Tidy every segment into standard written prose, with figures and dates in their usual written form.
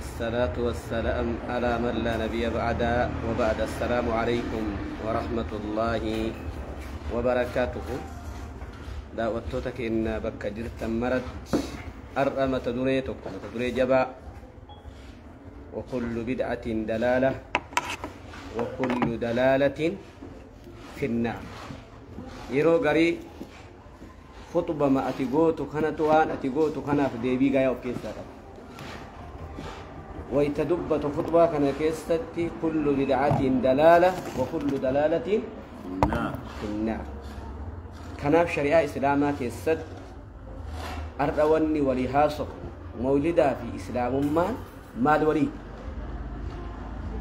والصلاة والسلام على من لا نبي بعد وبعد. السلام عليكم ورحمة الله وبركاته. Daawwattoota keenya bakka jirtan maratti, har'a mata duree tokko, mata duree jabaa, وكل بدعة دلالة وكل دلالة في النار. Yeroo garii khutbama ati gootu kanatu waan ati gootu kanaaf deebii gayaa of keessaa qaba. Wayta dubbatu khutbaa kana keessatti كل بدعة دلالة وكل دلالة في النار. Kanaaf shari'aa islaamaa keessatti har'a wanni walii haasa'u mawlidaa fi islaamummaan maal walii.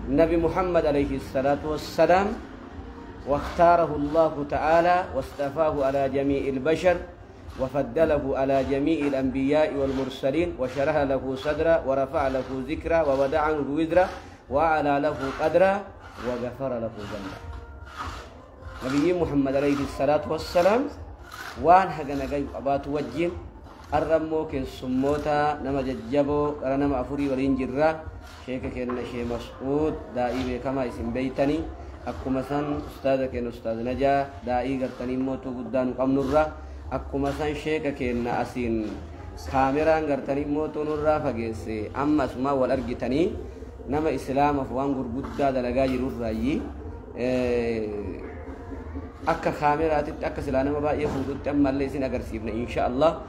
Nabi Muhammad عليه الصلاة والسلام واختاره الله تعالى واصطفاه على جميع البشر وفضله على جميع الأنبياء والمرسلين وشرح له صدرا ورفع له ذكرا ووضع عنه وزرا وأعلى له قدرا وغفر له ذنبا. نبي محمد عليه الصلاة والسلام waan hagana gayu qabaatu wajjin arrammoo keessummoota nama jajjaboo gara nama afurii waliin jirra. Sheeka keenya Shee Mas'uud, daa'ii beekamaa isin beeytanii, akkuma san ustaaza keenya Ustaaz Najaa, daa'ii gartanii mootuu guddaa nu qabnurra, akkuma san sheeka keenya asiin kaameraan gartanii mootuu nurraa fageesse, amma asumaa wal argitanii, nama islaamaaf waan gurguddaa dalagaa jirurraayyii akka kaameraatitti akka silaa nama baay'ee fuututti ammallee isin agarsiifna insha Allah.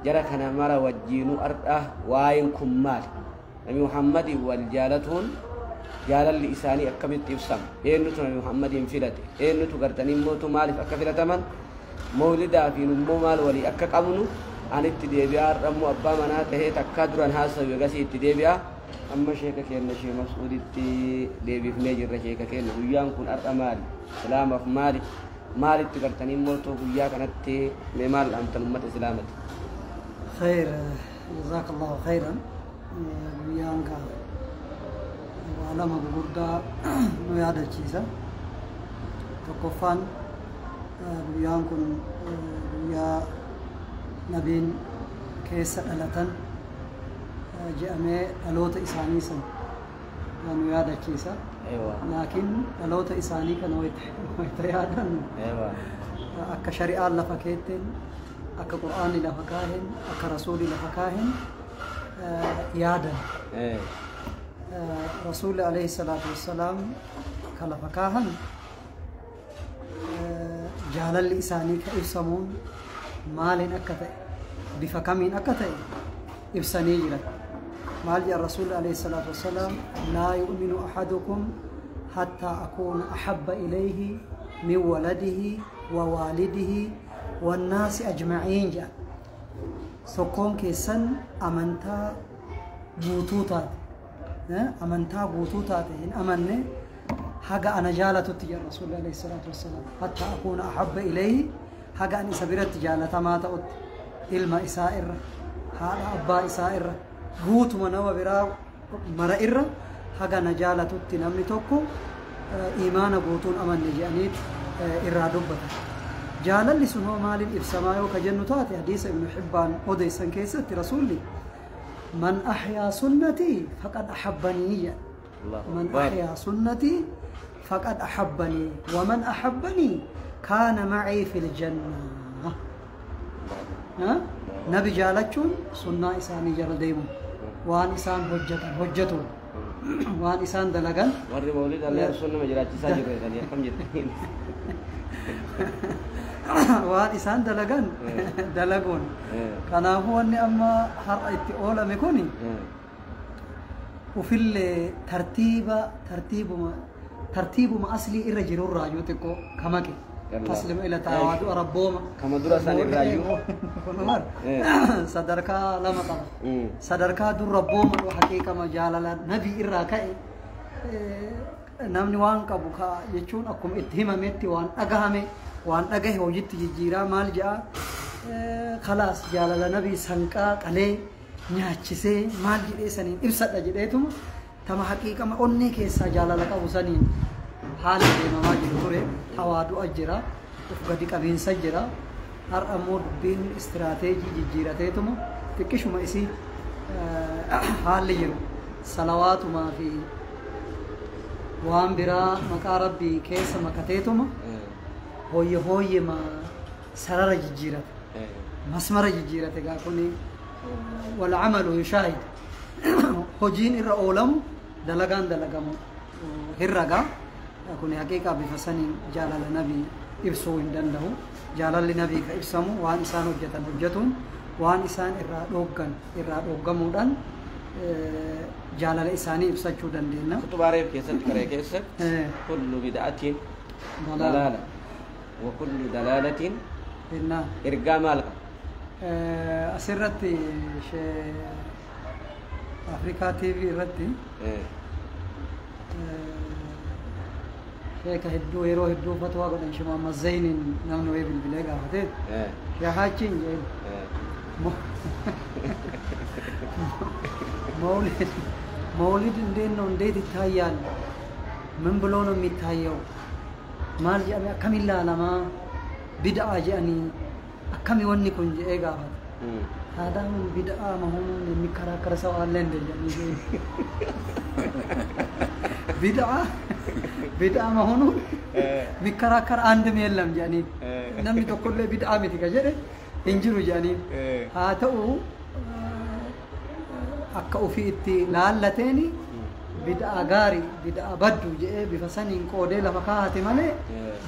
Jara kana mara wajjiinuu ardha waa'een kun maali? Nabi Muhammadin wal jaalatuun, jaalalli isaanii akkamitti ibsama? Eenyutu Nabi Muhammadiin filate? Eenyutu gartanii mootu maaliif akka filataman? Mawlidaa fi nummoo maal walii akka qabnu anitti deebi'aa. Har'ammoo abbaa manaa tahee takkaa duran haasawu egasii itti deebi'aa. Amma sheeka keenya Shee Mas'uuditti deebifnee jirra. Sheeka keenya, guyyaan kun har'a maali? Islaamaaf maali? Maalitti gartanii mootuu guyyaa kanatti mee maal dhaamtan ummata islaamati? خير، جزاك الله خيرا. Guyyaan kaa waa lama gugurdaa nu yaadachiisa. Tokkoffaan, guyyaan kun guyyaa nabiin keessa dhalatan je'amee dhaloota isaanii san nu yaadachiisa. Laakiin dhaloota isaanii kana wayita yaadannu akka shari'aan lafa keetteen, akka Qur'aanni lafa kaaheen, akka Rasuulli lafa kaaheen yaadan. Rasuulli عليه الصلاة والسلام ka lafa kaahan jaalalli isaanii ka ibsamuun maaliin akka ta'e, bifa kamiin akka ta'e ibsanii jiran. Maal jedhan Rasuulli عليه الصلاة والسلام? لا يؤمن أحدكم حتى أكون أحب إليه من ولده ووالده والناس أجمعين jedhan. Tokkoon keessan amantaa guutuu taate, amantaa guutuu taate hin amanne haga ana jaalatutti jedha Rasuulli عليه الصلاة والسلام. حتى أكون أحب إليه, haga an isa biratti jaalatamaa ta'utti ilma isaa irra, haadha abbaa isaa irra, guutuma nama biraa mara irra haga na jaalatutti namni tokko imaana guutuun amanne jedhaniit irraa dubbatan. Jaalalli sun hoo maaliin ibsamaa yoo ka jennu taate, hadiisa Ibnu Hibbaan odeessan keessatti Rasuulli من أحيا سنتي فقد أحبني jedha. من أحيا سنتي فقد أحبني ومن أحبني كان معي في الجنة. Nabi jaalachuun sunnaa isaanii jala deemu, waan isaan hojjetan hojjetuun, waan isaan dalagan. Warri mawlida illee sun nama jiraachisaa jiru jedhanii akkam jettaniin? Waan isaan dalagan dalaguun. Kanaafuu wanni amma har'a itti oolame kun ufillee tartiiba tartiibuma aslii irra jirurraa yoo xiqqoo kamaqe aslima ila taawaadu rabbooma. Kama dura san irraayyuu. Kun sadarkaa lama qaba. Sadarkaa dur rabbooma haqiiqama jaalala nabii irraa ka'e, namni waan qabu ka jechuun akkuma itti himametti waan dhagahame, waan dhagahe hojiitti jijjiiraa. Maal jedha? Khalaas, jaalala nabii sanqaa qalee nyaachisee maal jedhee saniin ibsadha jedheetuma tama haqiiqama onnee keessaa jaalala qabu saniin haala deemamaa jiru ture. Tawaadu'a jira, uf gadi qabiinsa jira. Har'a immoo dubbiin istiraateejii jijjiirateetuma xiqqishuma isii haalli jiru Salawaatumaa fi waan biraa maqaa rabbii keessa makateetuma hooyye hooyyema sarara jijjiirate, masmara jijjiirate. Gaa kuni walcamalu yushaahid, hojiin irra oolamu, dalagaan dalagamu hirraga. Kuni haqiiqaa bifa saniin jaalala nabii ibsuu hin danda'u. Jaalalli nabii ka ibsamu waan isaan hojjetan hojjetuun, waan isaan irraa dhooggan irraa dhooggamuudhaan jaalala isaanii ibsachuu dandeenya. Kutubaareef keessatti qaree keessatti kullu bid'atiin dalaala wa kullu dalaalatiin Innaa ergaa maal qaba? Asirratti shee Afrikaa TV irratti sheeka hedduu yeroo hedduu fatwaa godhan, shee Muhammad Zayniin, namni wayii bilbilee gaafateet, shee Haachiin jeen, መውሊድ መውሊድ እንዴት ነው? እንዴት ይታያል? ምን ብሎ ነው የሚታየው? Maal jedhame? Akkamiin ilaalamaa? Bid'a jedhanii akkami wanni kun jedhee gaafate. ታዲያ አሁን ቢድዓ መሆኑን የሚከራከር ሰው አለ እንደ jedhanii, ቢድዓ መሆኑን የሚከራከር አንድም የለም jedhanii, namni tokkollee bid'a miti ka jedhe hin jiru jedhanii. Haa ta'u, akka ofii itti laallateeni bid'a gaarii, bid'a baddu jedhee bifa saniin qoodee lafa kaahate malee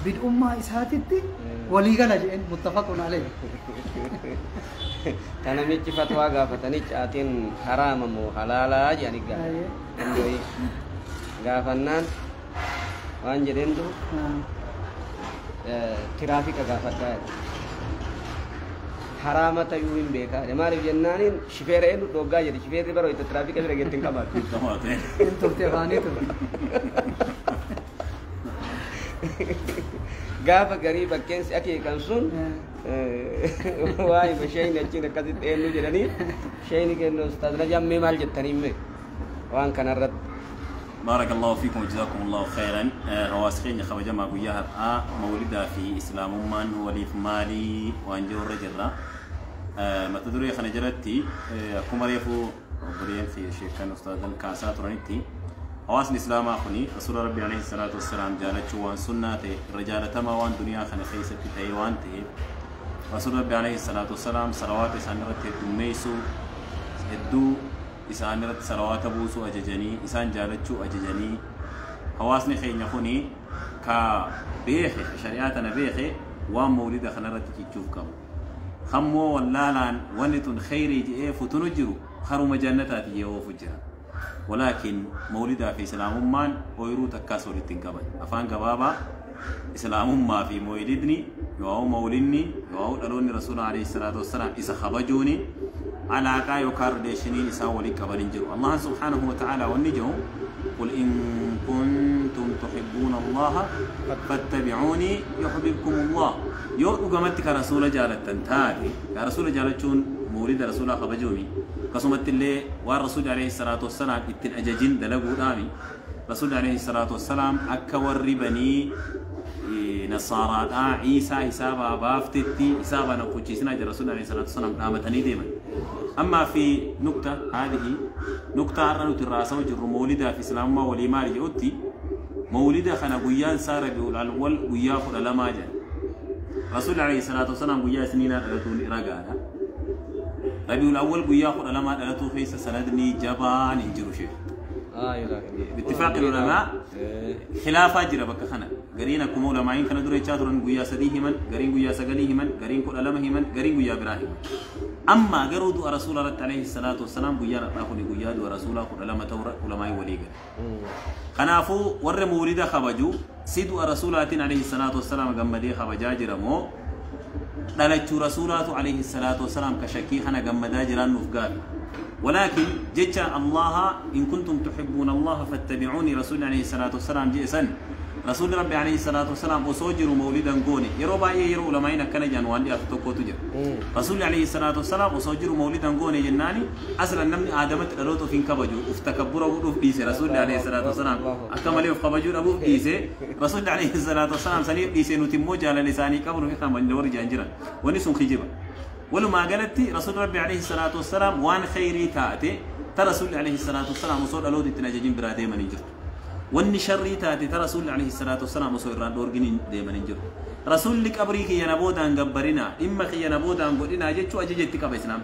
bid'ummaa isaatitti walii gala jedheen, muttafaqun alayhi. Ta namichi fatwaa gaafatanii caatiin haraama moo halaalaa jedhanii gaafatan. Gaafannaan waan jedhentu tiraafika gaafadhaa jedhe. Haraama ta'uu hin beekaa jedhe. Maaliif jennaaniin shifeera eenyu dhoggaa jedhe, shifeerri baroo itti tiraafika bira geetti hin qabaatu. Hin turte afaanii turte. Gaafa garii bakkeensi akeekan sun waa'ee shayni achiin akkasitti eenyu jedhanii shayni kennu. Ustaaz Najammee maal jettanii mee waan kanarratti? بارك الله فيكم وجزاكم الله خيرا. Hawaasa keenya kabajamaa, guyyaa har'aa mawlidaa fi islaamummaan waliif maalii waan jiru irra jirra. Mata duree kana jalatti akkuma reefu obboleeyyan fi sheekan ustaazan kaasaa turanitti, hawaasni islaamaa kuni rasuula rabbi alayhi salaatu wassalaam jaalachuu waan sunnaa ta'e, irra jaalatamaa waan duniyaa kana keessatti ta'e waan ta'eef, rasuula rabbi alayhi salaatu wassalaam salawaata isaan irratti heddummeessuu, hedduu isaan irratti salawaata buusuu ajajanii, isaan jaalachuu ajajanii, hawaasni keenya kuni ka beeke shari'aa tana beeke waan mawlida kanarratti cichuuf qabu. Kammoo wallaalaan wanni tun kheyrii je'ee futunu jiru haruma jannataati jee oofu jira. Walaakin mawlidaa fi islaamummaan ooyiruu takkaas walitti hin qaban. Afaan gabaabaa, islaamummaa fi mawlidni yoo mawlidni yoo dhaloonni rasuula alayhi salaatu wassalaam isa kabajuuni علاقة يوكار relation إسا ولي قبل جرو. الله سبحانه وتعالى ونجو قل إن كنتم تحبون الله فاتبعوني يحببكم الله. يو أقامتك رسول جالة تاتي رسول جالة مولد رسول خبجومي قسمت اللي والرسول عليه الصلاة والسلام اتن أجاجين دلقوا دامي رسول عليه الصلاة والسلام أكور بني نصارى عيسى حسابا بافتتي حسابا نقوشيسنا رسول عليه الصلاة والسلام قامتني ديما. أما في نقطة، هذه نقطة أرنو الرأس وجر مولدها في إسلام ما ولي مالي أوتي مولدها خنا قيان سار بيقول على الأول قيا خد لما جاء رسول عليه الصلاة والسلام قيا سنين ألتون إرجعنا ربيع الأول قيا خد لما ألتو في سندني جبان إنجروشي باتفاق العلماء. خلافة جرى بك خنا قرينا كم علماء كنا دري شاطرن قيا سديهمن قرين قيا سقليهمن قرين كل ألمهمن قرين قيا براهيم. أما قرود رسول الله عليه الصلاة والسلام قيا نأخذ قيا دو رسول الله كل ألم تورا علماء وليجا خنافو ور مولد خبجو سيد رسول الله عليه الصلاة والسلام جمدي خبجا جرمو دلتش رسول الله عليه الصلاة والسلام كشكي خنا جمدا جران نفقال. ولكن جت الله إن كنتم تحبون الله فاتبعوني رسول عليه الصلاة والسلام جئسا رسول ربي عليه الصلاة والسلام أصوجر مولدا قوني يرو باي يرو علماء كان جنوان دي أفتوكو تجر رسول عليه الصلاة والسلام أصوجر مولدا قوني جناني أصلا نمني آدمت ألوتو فين كبجو افتكبروا ودوف ديسي رسول عليه الصلاة والسلام أكمل يفكبجو أبوه ديسي رسول عليه الصلاة والسلام سنير ديسي نتمو جال لساني كبروا في خامل نور جانجرا ونسون خجبا. ولما قالت رسول ربي عليه الصلاة والسلام وان خيري تأتي Ta rasuulli alayhi salaatu wassalaam osoo dhaloota ittiin ajajin biraa deemanii jirtu. Wanni sharrii taate ta rasuulli alayhi salaatu wassalaam osoo irraan dhoorgin deemanii jiru. Rasuulli qabrii kiyya na boodaan gabbarinaa, dhimma kiyya na boodaan godhinaa jechuu ajaja itti qaba islaam.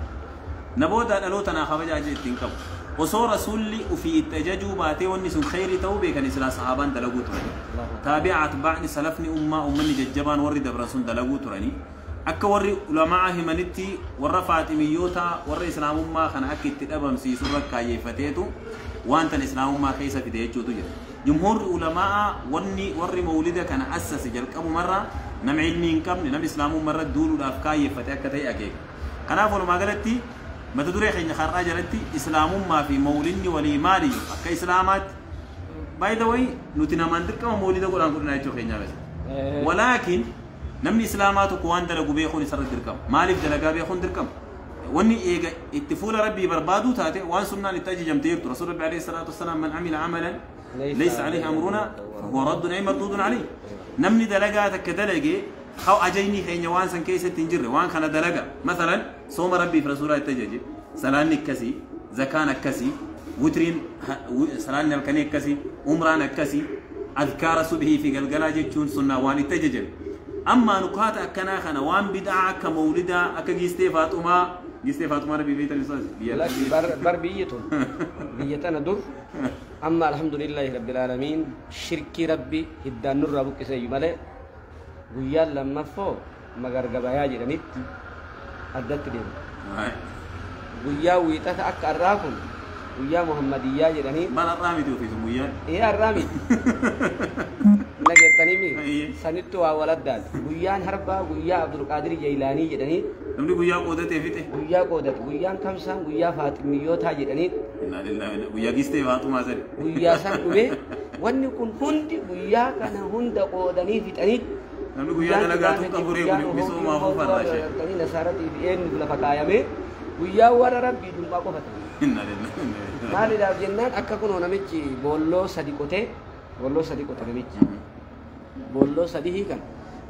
Na boodaa dhaloota naa kabaja ajaja ittiin qabu. Osoo rasuulli ufii itti ajajuu baatee wanni sun khayrii ta'uu beekan islaa sahaabaan dalaguu turani. Taabi'a atbaa'ni salafni ummaa ummanni jajjabaan warri dabran sun dalaguu turani. Akka warri ulamaa himanitti warra faaximiyyoota warra islaamummaa kana akka itti dhabamsiisu irra kaayyeeffateetu waan tan islaamummaa keessa fide jechuutu jira. Jumhuurri ulamaa wanni warri mawlida kana assase jalqabumarra nama ilmii hin qabne nama islaamummaa irra duuluudhaaf kaayyeeffate akka ta'e akeeka. Kanaaf walumaa galatti mata duree keenya har'aa jalatti islaamummaa fi mawlidni walii maali akka islaamaatti? By the way, nuti namaan dirqama mawlida godhaan godhina jechuu keenyaa bas. Walaakin namni islaamaa tokko waan dalagu beekuun isarra dirqama. Maaliif dalagaa beekuun dirqama? Wanni eega itti fuula rabbii barbaaduu taate waan sunnaan itti ajajamte jirtu. Rasuul rabbi alayhi salaatu wassalaam man amila amalan laysa alayhi amruna fahuwa raddun ay mardudun alayhi. Namni dalagaa takka dalage haw ajajni keenya waan san keessatti hin jirre waan kana dalaga. Masalan sooma rabbii fi rasuulaa itti ajaje, salaanni akkasii, zakaan akkasii, witriin salaanni halkanii akkasii, umraan akkasii, adkaara subhii fi galgalaa jechuun sunnaa waan itti ajajame. Amma nukaata akkanaa kana waan bid'aa akka mawlidaa akka giistee faaxumaa, giistee faaxumaa rabbii beektan isaas biyya Bar biyyi tun biyya tana dur amma alhamdulillahi rabbil aalamiin shirkii rabbi hiddaan nurraa buqqiseeyyu malee guyyaan lammaffoo magargabayaa jedhanitti addatti deemu. Guyyaa wiixata akka arraa kun guyyaa muhammadiyyaa jedhanii. Maal har'aa miti ofiisu guyyaan? Ee, arraa miti. Nageettanii sanittu waa waladdaati. Guyyaan harbaa guyyaa Abdulqaadir Jaylaanii jedhanii. Namni guyyaa qoodatee fixe. Guyyaa qoodate. Guyyaan kamsaan guyyaa Faaximiyyootaa jedhanii. Innaa lillahi guyyaa giistee faaxumaa sani. Guyyaa san dhumee wanni kun hundi guyyaa kana hunda qoodanii fixanii. Namni guyyaa dalagaatu qaburee kun misoomaaf uffannaa ishee. Nasaaratii fi eenyuuf lafa kaayamee guyyaa warra rabbii jum'aa qofa ta'e. Innaa lillahi. Maaliidhaaf jennaan akka kunoo namichi boolloo sadi qotee, boolloo sadi qote namichi. Boolloo sadi hiikan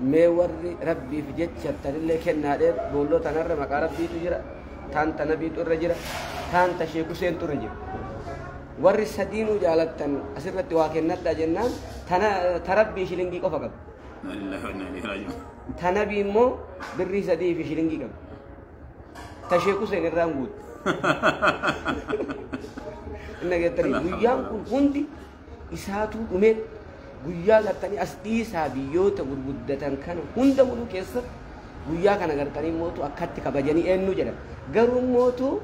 mee warri rabbiif jecha tanillee kennaadhee boolloo tanarra maqaa rabbiitu jira, taan ta nabiitu irra jira, taan ta sheek Huseentu irra jira. Warri sadiinuu jaalattan asirratti waa kennadha jennaan tana ta rabbii shilingii qofa qaba. Innaa lillahi wa innaa ilaihi raaji'uun. Ta nabii immoo birrii 3 fi shilingii qaba. Ta sheek Huseen irraan guutte. Inna geettanii guyyaan kun hundi isaatuu dhumee guyyaa gartanii as dhiisaa biyyoota gurguddatan kana hunda muluu keessatti guyyaa kana gartanii mootu akkatti kabajanii eenyu jedhan. Garuu mootu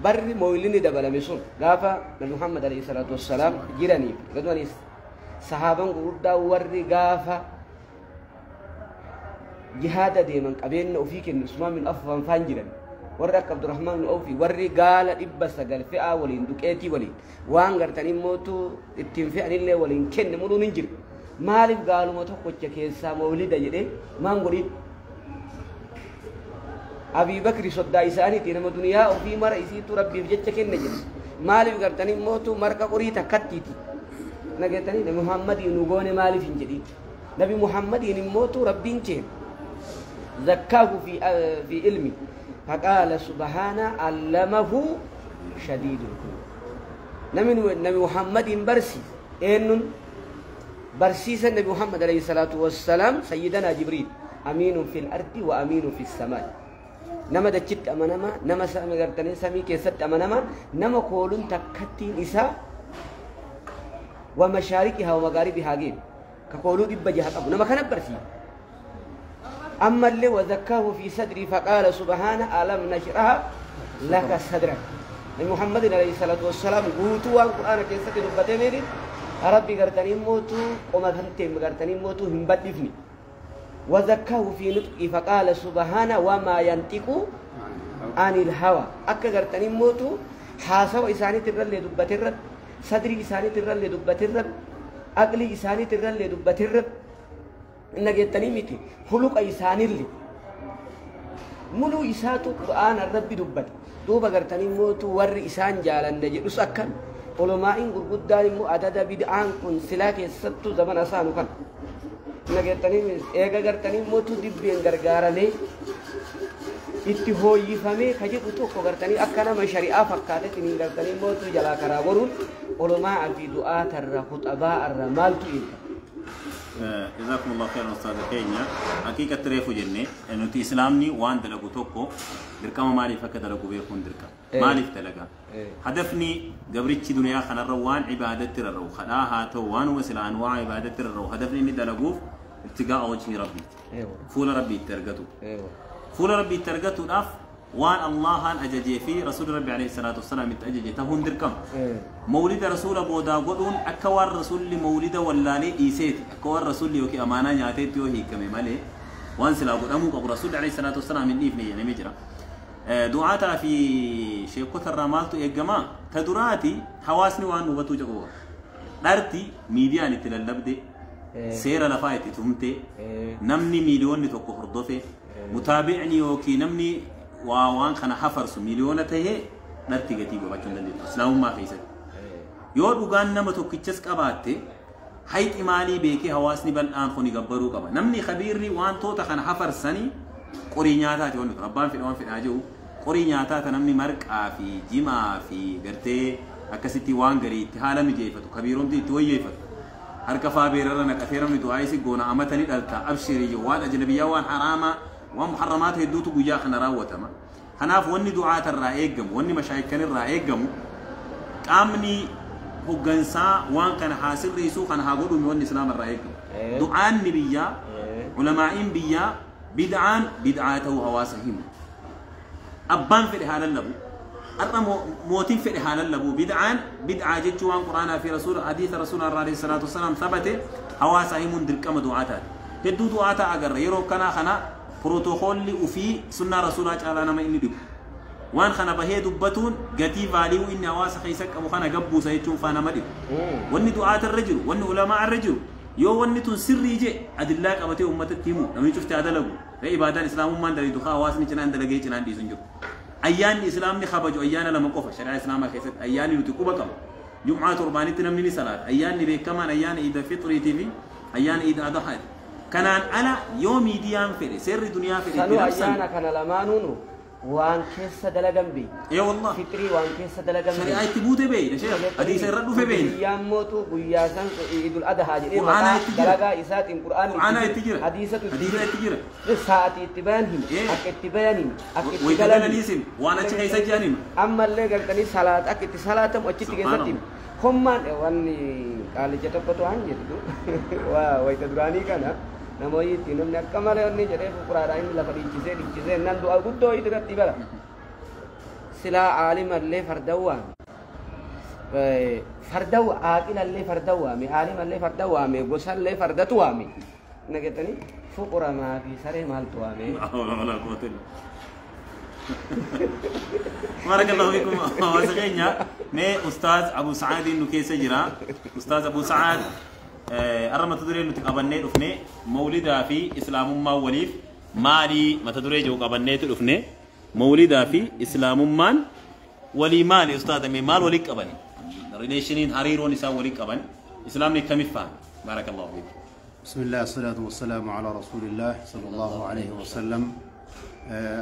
barri mooyilini dabalame sun gaafa Nabi Muhammad alayhi salaatu wassalaam jiraniif akkasumas sahaaban gurguddaa warri gaafa jihaada deeman qabeenya ofii kennu Usmaan bin Affaan faan jiran, warri akka Abdurrahmaan bin Awfi, warri gaala 900 fe'aa waliin duqeetii waliin waan gartanii mootu ittiin fe'anillee waliin kenne muluun hin jiru. Maaliif gaaluma tokkocha keessaa mawlida jedhee maan godhin? Abii Bakri soddaa isaaniiti, nama duniyaa ofii mara isiitu rabbiif jecha kenne jedhe. Maaliif gartanii mootu marqa qorii takkattiiti? Nageettanii Nabi Muhammadiin nu goone maaliif hin jedhin? Nabi Muhammadiin immootu rabbiin keenya زكاه في علمي فقال سبحانه علمه شديد القوة. نبي محمد برسي إن برسيس النبي محمد عليه الصلاة والسلام سيدنا جبريل أمين في الأرض وأمين في السماء. نما دچت أمنما نما سامي غرتني سامي كيست أمنما نما كولون تكتين إسا ومشاركها ومغاربها جين كقولوا دب جهة أبو نما كان برسي. أما اللي وزكاه في صدري فقال سبحانه ألم نشرها لك صدرك. محمد عليه الصلاة والسلام قوتوا القرآن كيست دبتي ميري ربي غرتني موتو قوم فنتي غرتني موتو هم بدفني. وزكاه في نطقي فقال سبحانه وما ينطق عن الهوى. أكا غرتني موتو حاسو إساني ترى دبتي الرب صدري إساني ترى دبتي الرب عقلي إساني ترى دبتي الرب إنك يتني متي خلق إساني اللي ملو إساتو قرآن الرب دبت دوبا غرتني موتو ور إسان جالن نجد أكن علماء غرغدان مو عدد بدعان كن سلاك الستو زمن أسانو كان إنك يتني إيغا غرتني موتو دبين غرغارني Itti hooyyifamee ka jedhu tokko gartanii akka nama shari'aa fakkaatetti hin gartanii mootuu jalaa karaa goruun olomaa fi du'aatarra khuxabaa'arra maaltu eegama? جزاكم الله خيرا أستاذ كينيا. حقيقة ريفو جنة إنه تي إسلامني وان دلقو توكو دركما مالي فك دلقو بيكون دركا مالي فتلقا هدفني قبرتش دنيا خنا روان عبادة ترى خلاها توان وسل أنواع عبادة ترى هدفني إني دلقوف ابتغاء وجه ربي. فول ربي ترقتو. فول ربي ترقتو الأف وان الله أن أججي في رسول ربي عليه الصلاة والسلام أججي تهون دركم. مولد رسول بودا قدون أكوار رسول مولد ولا لي إيسيت أكوار رسول يوكي أمانة ياتي يوهي كم مالي وان سلا قد أمو أبو رسول عليه الصلاة والسلام من إفني يعني مجرى دعاتا في شيخ كثر رمالتو يا جماعة تدراتي حواسني وان نبتو جوا دارتي ميديا نتللبدي سير لفايتي تهمتي نمني مليون نتوقف هردوفي متابعني يوكي نمني وان خنا حفرس مليون تهي نرتي قتيبة بچون دندي اسلام ما خيست يو دوغان نما توكيچس قباتي حيت مالي بيكي حواسني بل ان خوني غبرو قبا نمني خبيرني وان توتا خنا حفرسني قري نياتا تي ون ربان في وان في اجو قري نياتا تنمني مرقا في جما في غرتي اكستي وان غري حالا مجيفتو خبيرون دي توييفتو هركا فابيرنا نكثيرا دعايسي غونا امتني دلتا ابشري وان اجنبيه وان حراما ومحرمات هدوتو غيا خنا راوتما خناف وني دعاة الرائقم وني مشايخن الرائقم قامني هوغنسا وان كان حاصل ريسو خن هاغودو مي وني اسلام الرائقم دعاء النبي علماء بيا بدعان بدعاته هواسهم ابان في الحال اللبو الرمو موتين في الحال اللبو بدعان بدعة جتوان قران في رسول حديث رسول الله عليه الصلاه والسلام ثبت هواسهم دركم دعاتات هدو دعاتا اگر يرو كنا خنا بروتوكول وفي سنة رسول الله على نما إني دب وان خنا بهي دبتون قتي فاليو إني أواس خيسك أبو خنا قبو سيتشون فانا مدب واني دعاة الرجل واني علماء الرجل يو واني تون سري جي أدلاك أبتي أمة التيمو لما يشوف تعدلقو في إبادة الإسلام ما ندري دخا أواس نجنا ندلقي جنا دي سنجو أيان الإسلام نخبجو أيان لما قف شرع الإسلام خيست أيان نتكوبا كم جمعة قرباني تنمني صلاة أيان نبي كمان أيان إذا فطري تيفي أيان إذا أضحى كنان أنا يوم ديان فري سر الدنيا فري سنو أيانا كان لمانونو وان كيس دلقن بي اي والله فطري وان كيس دلقن بي شريعة تبوت بي يا شيخ حديث الرد في بين ايام موتو قياسا عيد الأضحى جري دلقا إسات القرآن قرآن يتجرى حديثة حديثة يتجرى ساعة اتبانهم أك اتبانهم أك اتبانهم وانا تشي سجانهم أما اللي قلتني صلاة أك صلاة وأشتي كيستهم هم واني قال جتبتو عن جدو ويتدراني كان namoonni namni akka malee onni jedhee fuquraadhaan inni lafa dhiichisee dhiichisee nan du'a guddoo irratti bara silaa caalimallee farda waame farda aaqilallee farda waame caalimallee farda waame gosallee fardatu waame na jettanii fuquramaa fi saree maaltu waame. بارك الله فيكم واسقينا مي أستاذ أبو سعاد إنه كيس جرا أستاذ أبو سعاد أرى ما تدري إنه تقابلني رفني مولدا في إسلام ما وليف مالي ما تدري جو قابلني رفني مولدا في إسلام مان ولي مالي أستاذ مي مال وليك أبني ريليشنين هريرون نساء وليك أبني إسلام كم يفهم بارك الله فيك. بسم الله الصلاة والسلام على رسول الله صلى الله عليه وسلم.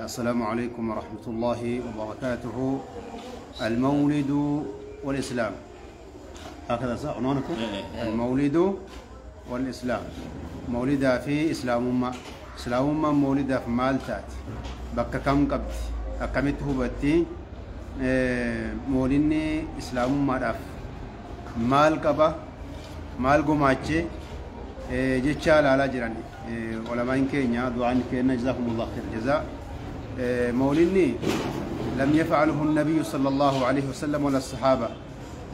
السلام عليكم ورحمة الله وبركاته. المولد والإسلام هكذا عنوانكم المولد والإسلام. مولدا في إسلام ما إسلام ما مولدا في مالتات بك كم قبت أكمته بتي مولدني إسلام ما رف مال كبا مال قماشة جتشال على جيراني علماء كينيا دعاء كينيا جزاكم الله خير جزاء. مولدني لم يفعله النبي صلى الله عليه وسلم ولا الصحابة.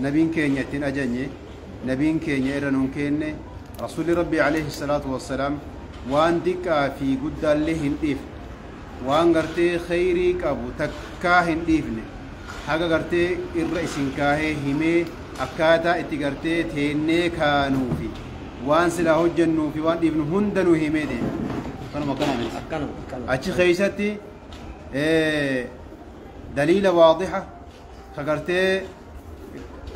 نبي كينيا تين أجني نبي كينيا إيرانون كيني رسول ربي عليه الصلاة والسلام وان ديك في قد له إف وان قرتي خيري كابو تكاهن إفني حاجة قرتي الرئيس كاهي همي أكاتا إتقرتي تيني كانوا في وان سلا هجنو في وان ابن هندنو همي دي كانوا مكانوا أتش خيستي دليل واضحة خقرتي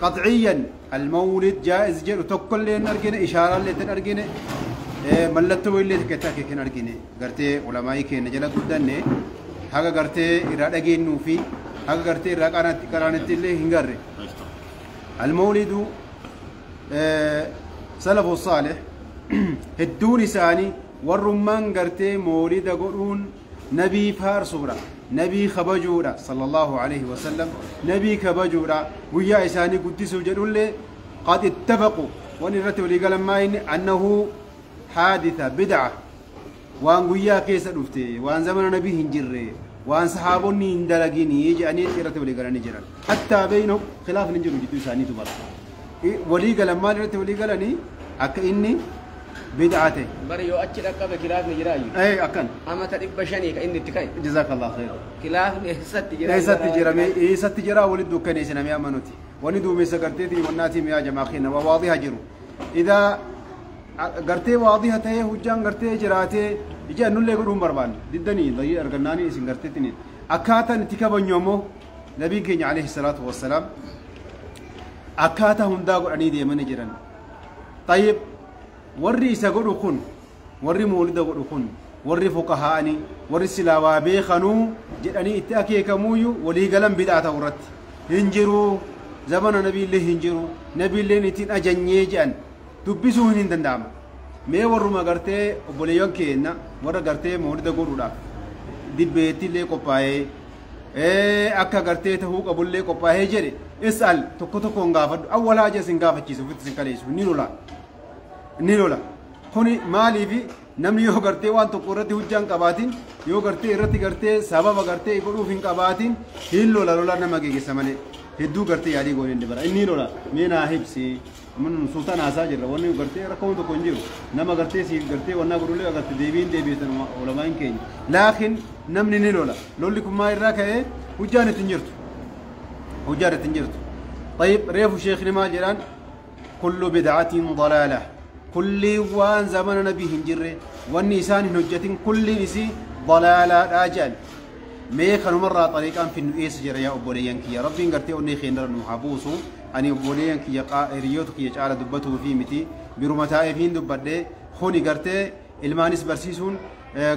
قطعيا المولد جائز جل وتكل لي نرجنا إشارة اللي تنرجنا ملتو اللي تكتاك كنرجنا قرتي علماء كنا جل قدنا Haga gartee irraa dhageenyuu fi haga gartee irraa qaraanitti illee hin garre. Almawlidu salafu saalih hedduun isaanii warrummaan gartee moolida godhuun nabii faarsuudha, nabii kabajuudha, sallallahu alaihi wasallam, nabii kabajuudha, guyyaa isaanii guddisuu jedhullee qad ittafaqu waan irratti walii galan maa inni annahu haaditha bid'a waan guyyaa keessa dhufte waan zamana nabii hin jirre waan sahaabonni hin dalaginii jedhanii irratti walii galanii jiran. Hattaa beeynu khilaafni hin jiru jidduu isaaniitu bara walii galan maal irratti walii galanii akka inni bid'a ta'e. Bari yoo achi dhaqqabe khilaafni jiraayyuu. Akkan. Amata 500 ka inni itti ka'e. Jazakallah khair. Khilaafni eessatti jira? Eessatti jirame eessatti jira walitti dukkaneessiname amma nuti. Wanni duumessa garteetii wannaatii mi'aa jamaa kenna waa waadiha jiru. Idaa gartee waadiha ta'ee hujjaan gartee jiraatee ija nullee godhuun barbaanne diddanii layyii argannaanii isin garteetiin akkaataan itti kabajnu ammoo nabiin keenya alayhi salaatu wassalaam akkaataa hundaa godhanii deemanii jiran. Tayyib warri isa godhu kun warri moolida godhu kun warri fuqahaa'anii warri silaa waa beekanuu jedhanii itti akeekamuuyyuu walii galan bid'aa ta'u irratti hin jiru zamana nabiillee hin jiru nabiilleen ittiin ajanyee jedhan dubbisuun hin danda'ama. Mee warruma gartee obboleeyyan keenya warra gartee moolida godhuudhaaf dibbeettillee qophaa'ee akka gartee tahuu qabullee qophaa'ee jedhe is'al tokko tokkoon gaafadhu awwal haja isin gaafachiisu ofitti isin kaleessu ni lola. Ni lola. Kuni maaliifi namni yoo gartee waan tokko irratti hujjaa hin qabaatin yoo gartee irratti gartee sababa gartee godhuuf hin qabaatin hin lola lola nama geeggeessa malee hedduu gartee yaalii goonee hin dabara inni lola mee naa hibsi mun sultaan haasaa jirra wanni gartee rakkoon tokko hin jiru nama gartee siif gartee wannaa godhullee agarte deebiin deebiisan ulamaan keenya laakiin namni ni lola lolli kun maa irraa ka'ee hujjaan itti hin jirtu hujjaan itti hin jirtu. طيب reefu sheekni maal jedhaan kullu bid'atin dalaala kulli waan zamana nabii hin jirre wanni isaan hin hojjetin kulliin isii dalaalaadhaa jedhan. Mee kanumarraa xariiqaan finnu eessa jira yaa obboleeyyan kiyya rabbiin gartee onnee keenyarra nu haa buusu ani obboleeyyan kiyya hiriyoota kiyya caala dubbatuu fi miti biruma taa'eefiin dubbadhee kuni gartee ilmaanis barsiisuun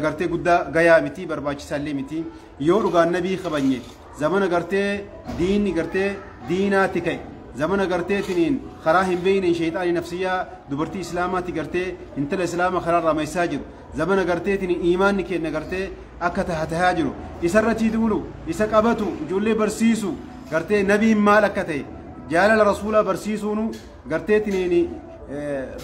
gartee guddaa gayaa miti barbaachisaallee miti yoo dhugaan nabii kabanye zamana gartee diinni gartee diinaatti ka'e zamana garteetiniin karaa hin beeyne shayxaanii nafsiyyaa dubartii islaamaatti gartee intala islaama karaa ramaysaa jiru zamana garteetiniin iimaanni kenna gartee akka tahaa jiru isarratti duulu isa qabatu ijoollee barsiisu gartee nabiin maal akka ta'e jaalala rasuulaa barsiisuunu garteetiniin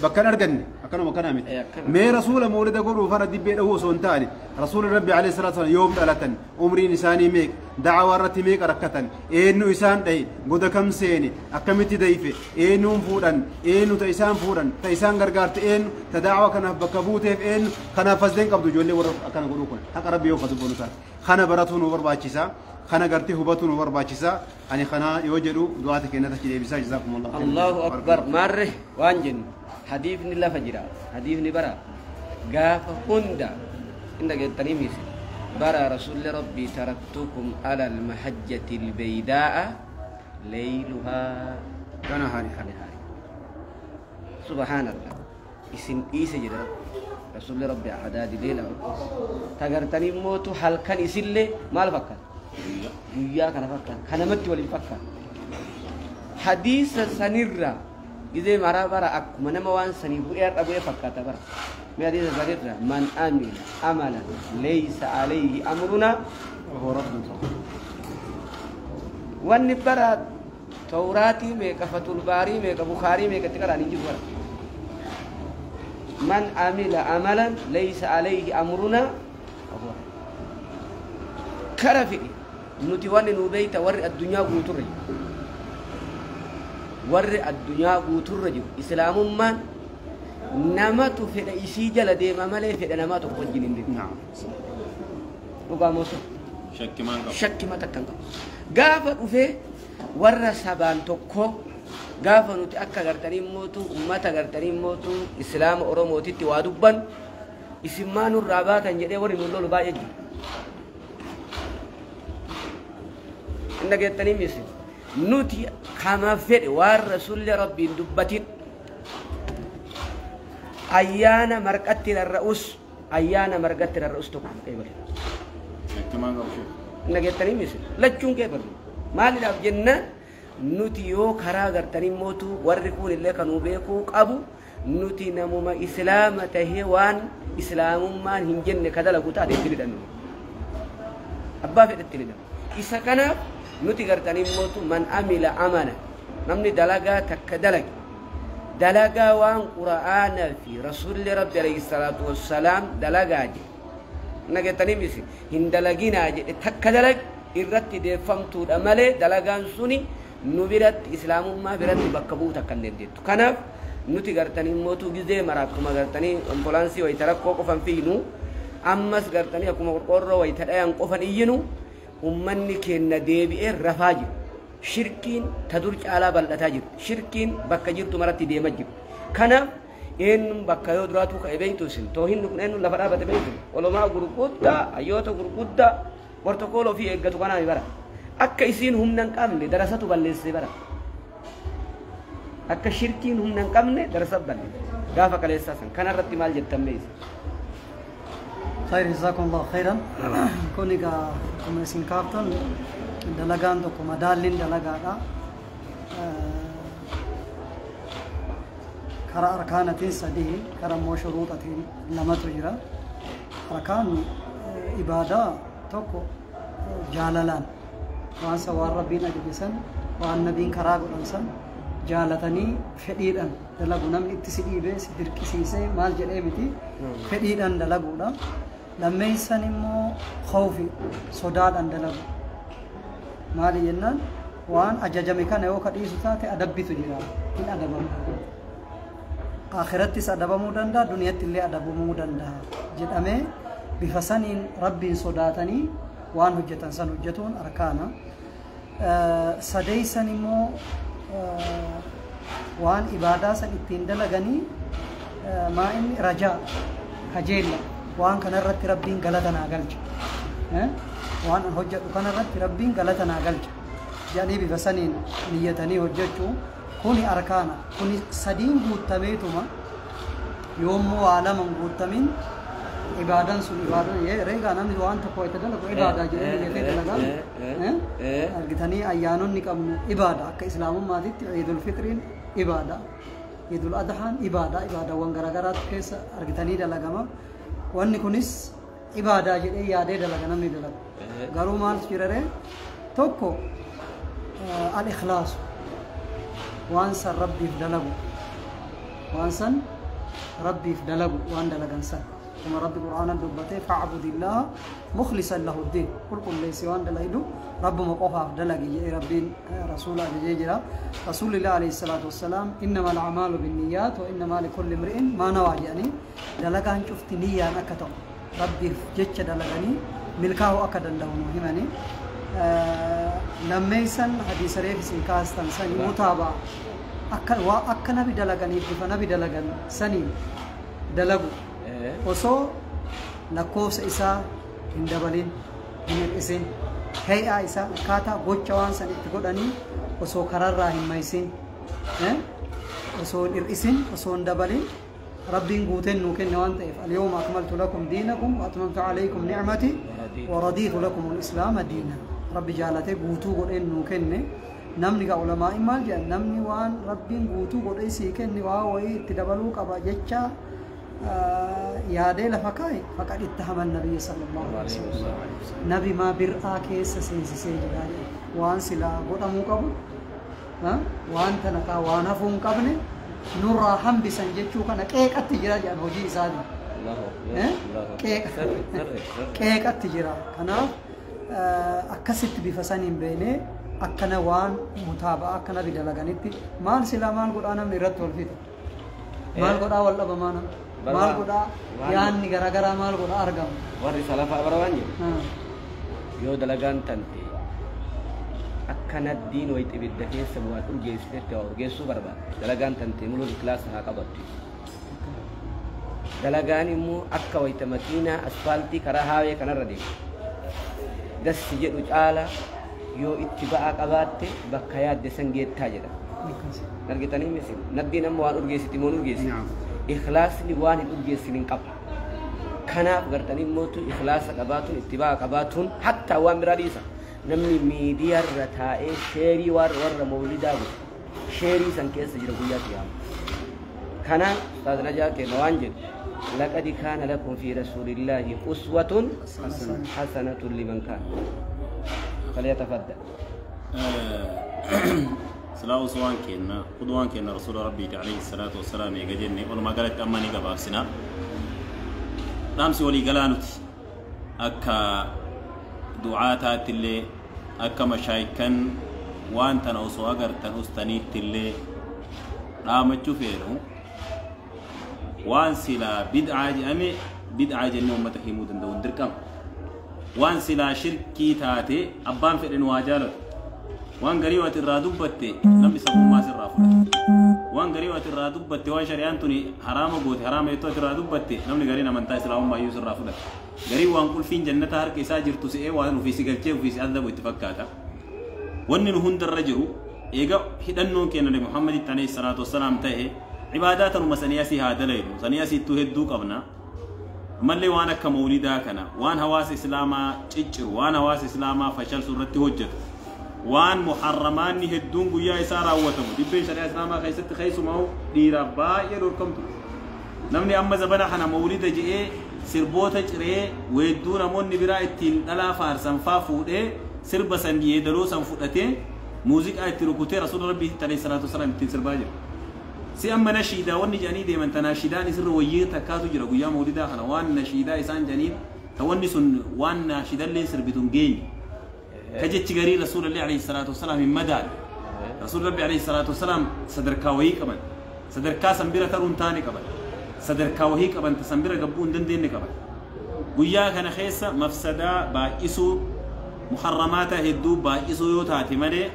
bakka hin arganne akkanuma kanaa miti mee rasuula moolida godhuu fara dibbee dhahuu osoo hin taane rasuula rabbi alayhi salaatu wasallam yoom dhalatan umriin isaanii meeqa da'awaa irratti meeqa rakkatan eenyu isaan dhahe goda kam seene akkamitti dayfe eenyuun fuudhan eenyu ta isaan fuudhan ta isaan gargaarte eenyu ta da'awaa kanaaf bakka buuteef eenyu kanaaf fasdeen qabdu ijoollee warra akkana godhuu kun haqa rabbi yoo dubbanu taate kana baratuu nu barbaachisa kana gartee hubatu nu barbaachisa ani kana yoo jedhu du'aata kennata achi deebisaa jazaakumullah. Allahu akbar maarre waan jennu hadiifni lafa jira hadiifni bara gaafa hunda hin dhageettanii miise bara rasuulli rabbii taraktukum ala almahajjati albaydaa'a leyluhaa kana haari haari subhaanallah isin dhiise jedhe rabbi rasuulli rabbi adaadi leela tagartanii mootu halkan isillee maal fakkaata guyyaa kana fakkaata kanamatti waliin fakkaata hadiisa sanirra gizee maraa bara akkuma nama waan sanii bu'ee har'a bu'ee fakkaata bara mee hadiisa sanirra man amila amalan laysa alayhi amruna wanni bara tawraatii meeqa fatulbaarii meeqa bukaarii meeqa itti qaraan hin jiru bara man amila amalan laysa alayhi amruna kara fedhe nuti wanni nu beeyta warri addunyaa guuturra jiru warri addunyaa guuturra jiru islaamummaan namatu fedha isii jala deema malee fedha namaa tokko wajjin hin deemu. Dhugaa moo soba? Shakkimaan qabu. Shakkima takka hin qabu. Gaafa dhufee warra sabaan tokko gaafa nuti akka gartanii mootu ummata gartanii mootu islaama Oromootitti waa dubban isin maa nurraa baatan jedhee warri nu lolu baay'ee jiru. Hin dhageettanii misi nuti kama fedhe waan rasuulli rabbiin dubbatin ayyaana marqatti rarra'us ayyaana margatti rarra'us tokko hin qeebale. Garaagartummaan qabu sheekh. Nageettanii misi lachuun qeeballu. Maaliidhaaf jennaan nuti yoo karaa gartanii mootu warri kun illee kanuu beekuu qabu nuti namuma islaama tahee waan islaamummaan hin jenne ka dalagu taate itti hidhannu. Abbaa fedhetti hidhannu. Isa kanaaf nuti gartanii mootu man amila amala namni dalagaa takka dalage dalagaa waan qura'aanaa fi rasuulli rabbi alayhi salaatu wassalaam dalagaa jedhe nageettanii misi hin dalaginaa jedhe takka dalage irratti deeffamtuudha malee dalagaan suni nu biratti islaamummaa biratti bakka bu'u takka hin dandeettu. Kanaaf nuti gartanii mootuu gizee mara akkuma gartanii ambulaansii wayita rakkoo qofan fiignu ammas gartanii akkuma qorqoorroo wayita dhayan qofan iyyinu ummanni keenya deebi'ee rafaa jiru. Shirkiin ta dur caalaa bal'ataa jiru. Shirkiin bakka jirtu maratti deemaa jiru. Kanaaf eenyuun bakka yoo duraatu ka'e beektu isin toohinni kun eenyuun lafa dhaabate beektu olomaa gurguddaa hayyoota gurguddaa portokool ofii eeggatu kanaan bara. Akka isiin humna hin qabne darasatu balleessee bara. Akka shirkiin humna hin qabne darasatu balleesse. Gaafa kaleessaa san kanarratti maal jettan meeshaa? خير جزاكم الله خيرا. Kun egaa akkuma isin kaaftan dalagaan tokko madaalliin dalagaadha. Karaa arkaanatiin sadii karaa immoo shuruuxatiin lamatu jira. Arkaan ibaadaa tokko jaalalaan waan san waan rabbiin ajaje san waan nabiin karaa godhan san jaalatanii fedhiidhaan dalagu namni itti si dhiibee si dirqisiisee maal jedhee miti fedhiidhaan dalaguudha. Lammeessan immoo khawfi sodaadhaan dalagu. Maali jennaan waan ajajame kana yoo ka dhiisu taate adabbitu jira hin adabamu. Akhirattis adabamuu danda'a duniyatti illee adabamuu danda'a jedhamee bifa saniin rabbiin sodaatanii waan hojjetan san hojjetuun arkaana. Sadeessan immoo waan ibaadaa san ittiin dalaganii maa inni rajaa kajeella waan kanarratti rabbiin galata naa galcha. Waan an hojjedhu kanarratti rabbiin galata naa galcha jedhanii bifa saniin niyyatanii hojjechuu kuni arkaana. Kuni sadiin guutameetuma yoommoo waa lama hin guutamin ibaadan sun ibaadan reegaa namni waan tokko itti dalagu ibaadaa jedhee niyyatee dalagaa argitanii ayyaanonni qabnu ibaada akka islaamummaatitti Iidul Fitriin ibaada Iidul Adhaan ibaada ibaadawwan garaagaraatu keessa argitanii dalagama. Wanni kunis ibaadaa jedhee yaadee dalaga namni dalagu. Garuu maaltu jira ree tokko al-ikhlaasu waan san rabbiif dalagu waan san rabbiif dalagu waan dalagan san kuma rabbi qur'aanan dubbatee fa'budillaha mukhlisan lahu ddiin qulqulleessi waan dalagidu rabbuma qofaaf dalagi jedhee rabbiin rasuula ajajee jira. Rasuulillah alayhi salaatu wassalaam innama al'amaalu binniyaat wa innamaa likulli imri'in maa nawaa jedhanii dalagaan cufti niyyaan akka ta'u rabbiif jecha dalaganii milkaa'uu akka danda'u nu himanii. Lammeessan hadiisa reef isin kaastan sanii mutaabaa akka waa akka nabi dalaganiif bifa nabi dalagan sanii dalagu osoo lakkoofsa isaa hin dabalin hin hir'isin hay'aa isaa akkaataa gocha waan san itti godhanii osoo kararraa hin maysin osoo hin hir'isin osoo hin dabalin rabbiin guuteen nuu kenne waan ta'eef alyawma akmaltu lakum diinakum wa atmamtu alaykum ni'mati wa radiitu lakum al-islaama diina. Rabbi jaalatee guutuu godheen nuu kenne. Namni gaa ulamaa'in maal jedhan namni waan rabbiin guutuu godhee sii kenne waa wayii itti dabaluu qaba jecha yaadee lafa kaa'e faqad ittahama nabiyya sallallahu alaihi wasallam. Nabi maa bir'aa keessa seensisee jira jedhe waan silaa godhamuu qabu waan tana kaa waan hafuu hin qabne nurraa hambisan jechuu kana qeeqatti jira jedhan hojii isaatiin. Qeeqatti jira. Kanaaf akkasitti bifa saniin beeknee akkana waan mutaabaa akka nabi dalaganitti maal silaa maal godhaa namni irratti wal fixa maal godhaa wal dhabamaa namni maal godhaa yaanni garaagaraa maal godhaa argama. Warri salafaa bara waan jedhu yoo dalagaan tante akka naddiin wayitti ibidda keessa bu'aan urgeessitetti waa urgeessuu barbaada. Dalagaan tante muluu kilaasa haa qabattu. Dalagaan immoo akka wayita makiinaa asfaaltii karaa haawee kanarra deemu. Dassi jedhu caala yoo itti ba'aa qabaatte bakka yaadde san geettaa jedha. Argitanii misi naddiin amma waan urgeessiti moo urgeessiti. Ikhlaasni waan hin urgeessin hin qabu. Kanaaf gartanii mootu ikhlaasa qabaatuun ittibaa qabaatuun hattaa waan biraa dhiisa. Namni miidiyaarra taa'ee sheerii warra mawlidaa godhu sheerii san keessa jira guyyaa qiyaama. Kanaan Ustaaz Najaa keenya waan jedhu laqad kaana lakum fi rasuulillaahi uswatun hasanatun liman kaana. Falyatafaddal. Silaa uswaan kenna qudwaan kenna rasuula rabbiiti alayhi salaatu wassalaam eega jenne walumaa galatti amma ni gabaabsina. Dhaamsi walii galaa nuti akka du'aataatti illee akka mashaayikan waan tana osoo agartan ustaniitti illee dhaamachuu feenu waan silaa bid'aa jedhame bid'aa jennee uummata himuu danda'u dirqama. Waan silaa shirkii taate abbaan fedhe nu haa jaalatu. Waan garii waati irraa dubbatte namni sabummaa sirraa fudhata. Waan garii waati irraa dubbatte waan shari'aan tuni haraama goote haraama jettoo ati irraa dubbatte namni gariin amantaa islaamummaa iyyuu sirraa fudhata. Garii waan qulfiin jannata harka isaa jirtu se'ee waan ofii si galchee ofii si adabu itti fakkaata. Wanni nu hundarra jiru eega hidhannoon keenya Nabi Muhammaditti alayhi salaatu wassalaam ta'e ibaadaa tanuma sanii asii haa dalaynu sanii asiittuu hedduu qabna. Ammallee waan akka mawlidaa kana waan hawaasa islaamaa cicciru waan hawaasa islaamaa fashalsu irratti hojjetu waan muharramaanni hedduun guyyaa isaa raawwatamu dibbeen shari'aa islaamaa keessatti keessumaa dhiiraaf baay'ee dhorkamtu. Namni amma zabana kana mawlida je'ee sirboota ciree weedduu namoonni biraa ittiin dhalaa faarsan faa fuudhee sirba san yeedaloo san fudhatee muuziqaa itti rukutee rasuula rabbiitti alayhi salaatu wasalaam ittiin sirbaa jira. Si amma nashiidaa wanni jedhanii deeman ta nashiidaan isirra wayyee takkaatu jira guyyaa mawlidaa kana waan nashiidaa isaan jedhaniin ta wanni sun waan nashiidallee sirbitu hin geenye. Ka jechi garii rasuulallee alayhi salaatu wasalaam hin madaalle. Rasuulli rabbi alayhi salaatu wasalaam sadarkaa wayii qaban. Sadarkaa san bira taruu hin taane qaban. Sadarkaa wayii qaban ta san bira gabbuu hin dandeenye qaban. Guyyaa kana keessa mafsadaa baay'isuu muharramaata hedduu baay'isuu yoo taate malee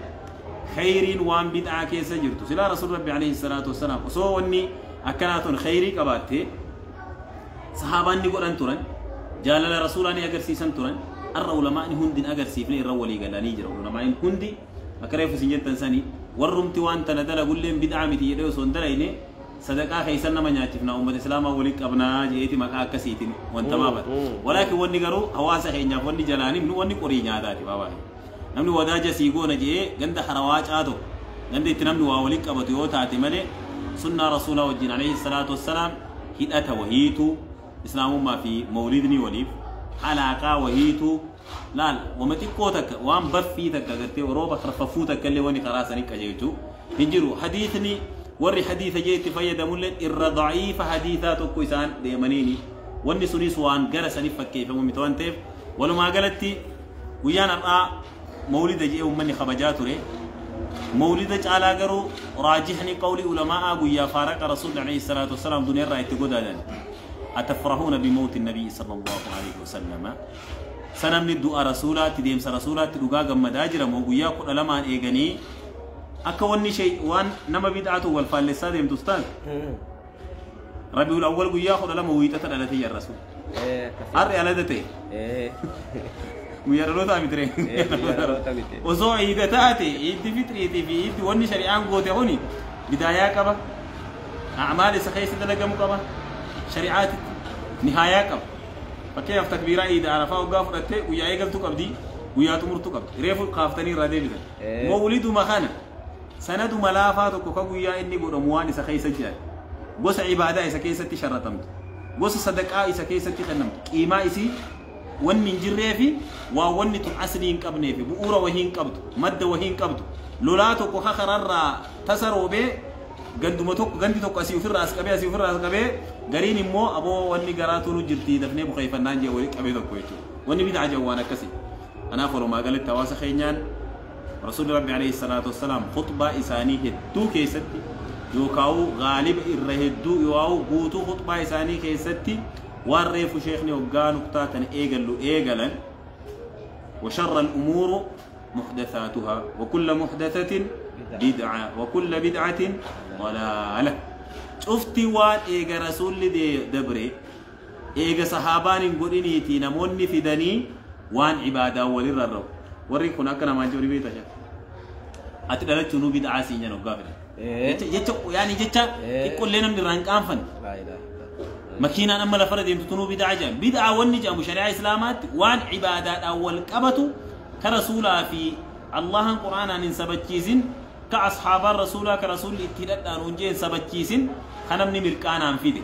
khayriin waan bid'aa keessa jirtu. Silaa rasuulli rabbi alayhi salaatu wasalaam osoo wanni akkanaa tun khayrii qabaatte sahaabaan ni godhan turan jaalala rasuulaa ni agarsiisan turan. Arra ulamaani hundi agarsiifne irra walii galanii jira. Ulamaani hundi akka reefu isin jettan sanii warrumti waan tana dalagulleen bid'aa miti jedhee osoo hin dalayne sadaqaa keessan nama nyaachifna uummata islaamaa walii qabnaa jeeti maqaa akkasiitiin wanta maafata. Walaakin wanni garuu hawaasa keenyaaf wanni jalaan himnu wanni qorii nyaataati baabaa. Namni wadaaja sii goona jedhee ganda harawaa caatu ganda itti namni waa walii qabatu yoo taate malee sunnaa rasuulaa wajjin alayhi salaatu wassalaam hidhata wahiitu islaamummaa fi mawlidni waliif alaaqaa wahiitu laal wama xiqqoo takka waan baffii takka gartee rooba karfaffuu takka illee wanni karaa sanii qajeelchu hin jiru. Hadiisni warri hadiisa jee itti fayyadamullee irra daciifa hadiisaa tokko isaan deemaniini wanni sunis waan gara saniif fakkeeffamu miti waan ta'eef walumaa galatti guyyaan har'aa mawlida jee uummanni kabajaa ture. Mawlida caalaa garuu raajixni qawlii ulamaa'aa guyyaa faaraqa rasuulli alayhi salaatu wassalaam duniyaarraa itti godaanan. أتفرحون بموت النبي صلى الله عليه وسلم سنمني الدعاء رسولات ديمس رسولات دغا مداجر مو غيا كدلمان ايغني اكا وني شيء وان نما بدعته والفالسا ديم تستان ربيع الاول غيا كدلما ويتا دلتي يا رسول ار على ويا روتا متري وزو عيدتاتي عيد فطريتي في عيد وني شريعان غوتي هوني بدايه قبا اعمال سخيس دلغم قبا شريعات نهاية قب فكيف تكبيرة إذا عرفها وقف رتة ويا إيجل تقبدي ويا تمر تقبد ريف قافتني رادي بذل مولد مخانة سند ملافات وكوكا ويا إني برموان سخي سجاد بس عبادة إذا كيست شرطمت بس صدقاء إذا كيست خنمت قيمة إسي ون من جريفي وون تحسنين قبني في بؤورة وهين قبض مد وهين قبض لولا تكوكا خرر تسروا به ganduma tokko gandi tokko asii ofirraa as qabee asii ofirraa as qabee gariin immoo aboo wanni garaatu nu jirti dafnee buqeeffannaan jee walii qabee tokko jechuudha. Wanni bid'a jawwaan akkasii. Kanaaf walumaa galatti hawaasa keenyaan rasuulli rabbi alayhi salaatu wassalaam khutbaa isaanii hedduu keessatti yookaan gaaliba irra hedduu yookaan guutuu khutbaa isaanii keessatti waan reefu sheekni hoggaa nuktaa tan eegallu eegalan وشر الأمور محدثاتها وكل محدثة بدعة وكل بدعة ضلالة. شفتي وان إيجا رسول دي دبري إيجا صحابان قريني تي نموني في دني وان عبادة وللرب وريك هناك أنا ما جوري بيتا شا أتدرج شنو بدعة سينيا نقابل يعني جت يقول لنا من رانك أنفن. لا إله إلا الله. Makiinaan amma lafarra deemtu tunuu bid'aa jedhama. Bid'aa wanni jedhamu shari'aa islaamaatti waan cibaadaadhaan wal qabatu ka rasuulaa fi Allahan quraanaan hin sabachiisin ka asxaabaan rasuulaa ka rasuulli itti hidhadhaan hunjee hin sabachiisin ka namni mirqaanaan fide.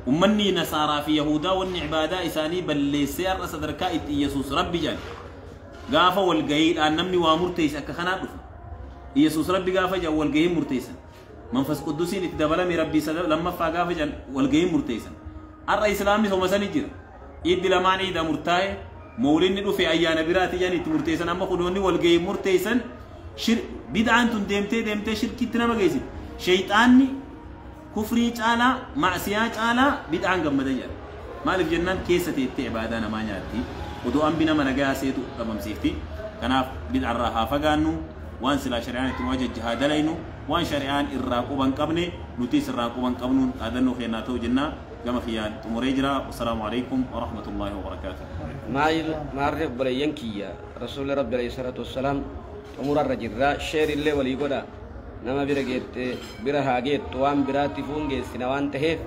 Ummanni nasaaraa fi yahudaa wanni cibaadaa isaanii balleessee har'a sadarkaa itti Iyyasuus rabbi jedhan. Gaafa walgahiidhaan namni waa murteesse akka kanaa dhufa. Iyyasuus rabbi gaafa jedhan walgahiin murteessan. Manfas quddusiin itti dabalame rabbii lammaffaa gaafa jedhan walgahiin murteessan. Har'a islaamni soma sani jira. Iiddi lamaan iida murtaa'e mawlinni dhufe ayyaana biraati jedhan itti murteessan amma kunoonni walgahiin murteessan bid'aan tun deemtee deemtee shirkiitti nama geessiti. Shayxaanni kufrii caalaa macsiyaa caalaa bid'aan gammada jedha. Maaliif jennaan keessa teettee ibaadaa namaa nyaatti. Odoo ambi nama nagaa seetu dhabamsiifti. Kanaaf bid'arraa haa fagaannu waan silaa shari'aan itti nu ajajje haa dalaynu waan shari'aan irraa quban qabne nutis irraa quban qabnuun dhaadannoo kennaa ta'u jennaa gama kiyyaan xumuree jira. Wassalaamu alaikum wa rahmatullaahi wa barakaatuh. Maarree obboleeyyan kiyya rasuulli rabbi alayhi salaatu wassalaam xumurarra jirra sheerillee walii godha nama bira geette bira haa geettu waan biraatti fuun geessina waan taheef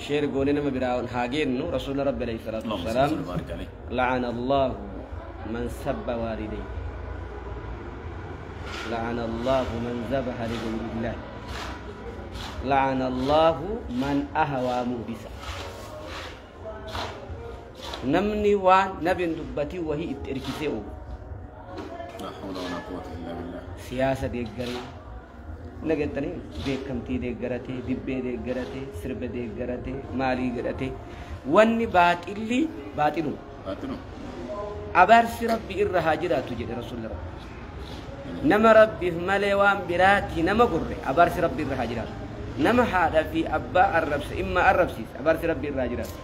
sheer goone nama biraa haa geennu rasuulli rabbi alayhi salaatu اللهم صل wassalaam وسلم وبارك عليه. لعن الله من سب والديه لعن الله من ذبح لغير الله لعن الله من أهوى مهدسا نمني وان نبي دبتي وهي اتركسي لا حول ولا قوة إلا بالله. siyaasa deeggaree nagettanii beekamtii deeggaratee dibbee deeggaratee sirba deeggaratee maalii godhatee wanni baaxilli baaxilu Baaxilu. abaarsi rabbi irra haa jiraatu jedhe rasuulli rabbi nama rabbiif malee waan biraatti nama gurre abaarsi rabbi irra haa jiraatu nama haadha fi abbaa arrabse imma arrabsiise abaarsi rabbi irra haa jiraatu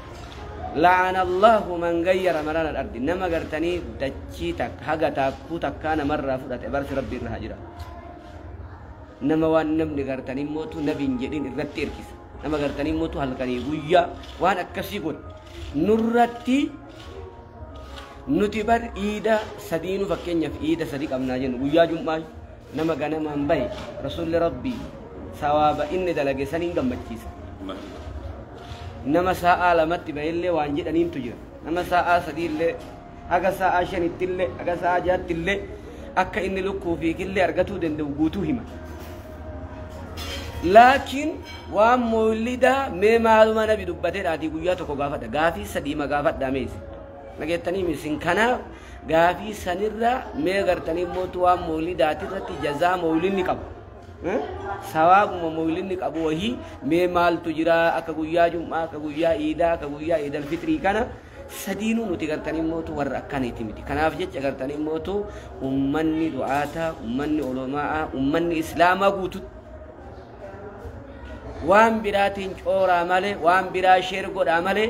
لعن الله من غير منار الأرض نما غرتني دچي تك هغا تاكو تكا نمر فدت برس ربي الرها جرا نما وان نمني غرتني موتو نبي جدين الرت اركس نما غرتني موتو هلكني غيا وان اكسي غول نرتي نتي بر ايدا سدينو فكنيا في ايدا صديق امنا جن غيا جمعه نما غنمان باي رسول ربي ثواب ان دلغ سنين غمچيس nama sa'a lamatti bahillee waan jedhaniintu jira nama sa'a sadiillee haga sa'a shanittillee haga sa'a jaattillee akka inni lukkuu fi killee argatuu danda'u guutuu hima laakiin waan moolidaa mee maaluma nabi dubbateedhaatii guyyaa tokko gaafadha gaafii sadiima gaafadha meesi nageettanii misin kanaaf gaafii sanirra mee gartanii mootu waan moolidaatirratti jazaa moolinni qabu sawaabuma moolinni qabu wahii mee maaltu jira akka guyyaa jum'aa akka guyyaa iidaa akka guyyaa iidal fitrii kana sadiinuu nuti gartanii mootu warra akkaniiti miti kanaaf jecha gartanii mootu ummanni du'aataa ummanni olomaa'aa ummanni islaamaa guututti waan biraatiin cooraa malee waan biraa sheer godhaa malee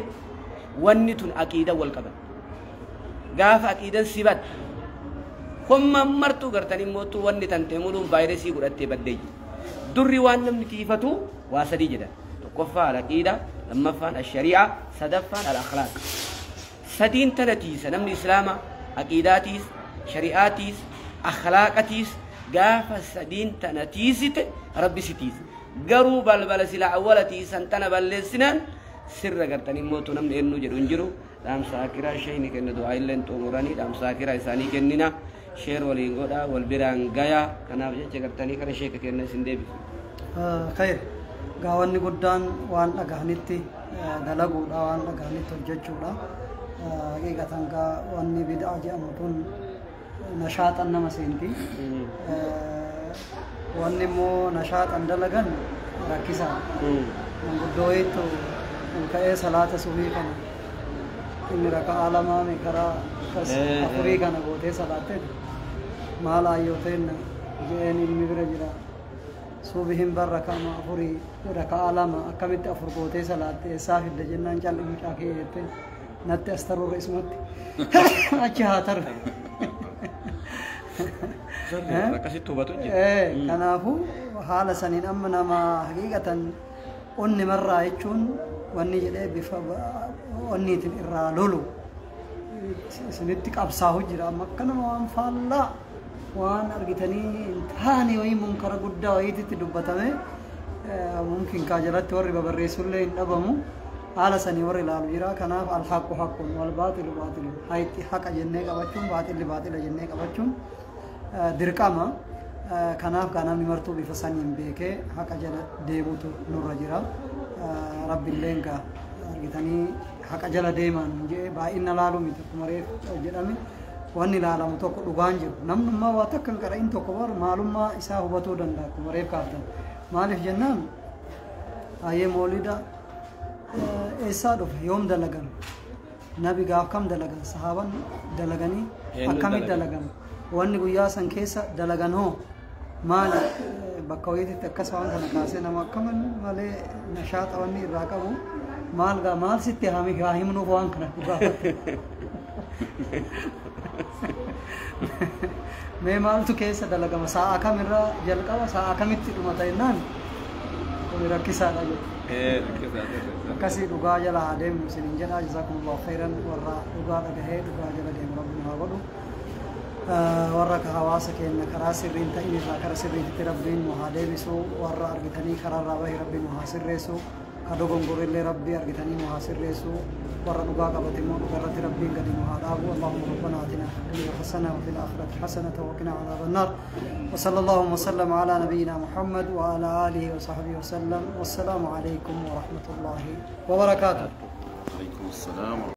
wanni tun aqiidan wal qaban gaafa aqiidan sibat homma martuu gartanii mootu wanni tantee muluun vaayirasii godhattee baddee jirti durri waan namni tiifatu waa sadii jedhan tokkoffaa al-aqiida lammaffaan al-shari'a sadaffaan al-akhlaaq sadiin tana tiisa namni islaama aqiidaatiis shari'aatiis akhlaaqatiis gaafa sadiin tana tiisite rabbi si tiisa garuu balbala sila awwala tiisan tana balleessinaan sirra gartanii mootu namni eenyu jedhu hin jiru dhaamsa akiraa shayni kenna du'aa illeen xumuranii dhaamsa akiraa isaanii kennina sheer waliin godhaa wal biraan gayaa kanaaf jecha gartanii kana sheeka kenna isin deebisu. Khayr gaawanni guddaan waan dhagahanitti dalaguudha waan dhagahanitti hojjechuudha. Haqiiqatan gaa wanni bid'aa jedhamu kun nashaaxan nama seenti. Wanni immoo nashaaxan dalagan rakkisaa. Manguddoo wayiitu ol ka'ee salaata subii kana inni raka'aa lamaa karaa akkas afurii kana gootee salaattee maal ayyoo ta'enna je'een ilmi bira jira. Subihin bar raka'ama afurii raka'aa lama akkamitti afur gootee salaatte eessaa fidda jennaan calli mucaa kee jettee natti as taruurra isumatti achi haa taru. Akkasitti hubatu jira. Kanaafuu haala saniin amma nama haqiiqatan onni marraa jechuun wanni jedhee bifa onniitiin irraa lolu isinitti qabsaa'u jira amma akkanuma waan faallaa waan argitanii hin taane wayii munkara guddaa wayiititti dubbatame Mumkin kaa jalatti warri babarreessullee hin dhabamu. Haala sanii warri ilaalu jira. Kanaaf alhaqu haqqun wal baaxilu baaxilun. Hayxi haqa jennee qabachuun baaxilli baaxila jennee qabachuun dirqama. Kanaaf kaa namni martuu bifa saniin beekee haqa jala deemutu nurra jira. Rabbiilleen gaa argitanii haqa jala deemaan jedhee baay'ina laaluu miti akkuma reef jedhame wanni ilaalamu tokko dhugaan jiru. Namnummaa waa takka hin qara'in tokko bar maalummaa isaa hubatuu danda'a akkuma reef kaaftan. Maaliif jennaan hayyee moolida eessaa dhufe yoom dalagame nabi gaaf kam dalagan sahaaban dalaganii akkamitti dalagan wanni guyyaa san keessa dalagan hoo maali bakka wayiititti akkas waan kana kaasee nama akkaman malee nashaaxa wanni irraa qabu maal gaa maal sitti haa himnuuf waan kana dhugaafate mee maaltu keessa dalagama sa'a kamirraa jalqaba sa'a kamitti dhumata jennaan kun rakkisaadha jedhu. Akkasii dhugaa jala haa deemnu isiniin jedha jazaakumullahu khairan warra dhugaa dhagahee dhugaa jala deemu rabbi nu haa godhu. Warra ka hawaasa keenya karaa sirriin ta'in irraa karaa sirriitti rabbiin nu haa deebisu warra argitanii karaarraa bahe rabbiin nu haa sirreessu ka dogongorillee rabbii argitanii nu haa sirreessu warra dhugaa qabate immoo dhugarratti rabbiin gadi nu haa dhaabu. Allahumma rabbana atina fid dunya hasana wa fil akhirati hasanata wa qina adhaban nar wa sallallahu wa sallama ala nabiyyina Muhammad wa ala alihi wa sahbihi wa sallam. Wassalaamu alaykum wa rahmatullahi wa barakatuh. Alaykum assalaam.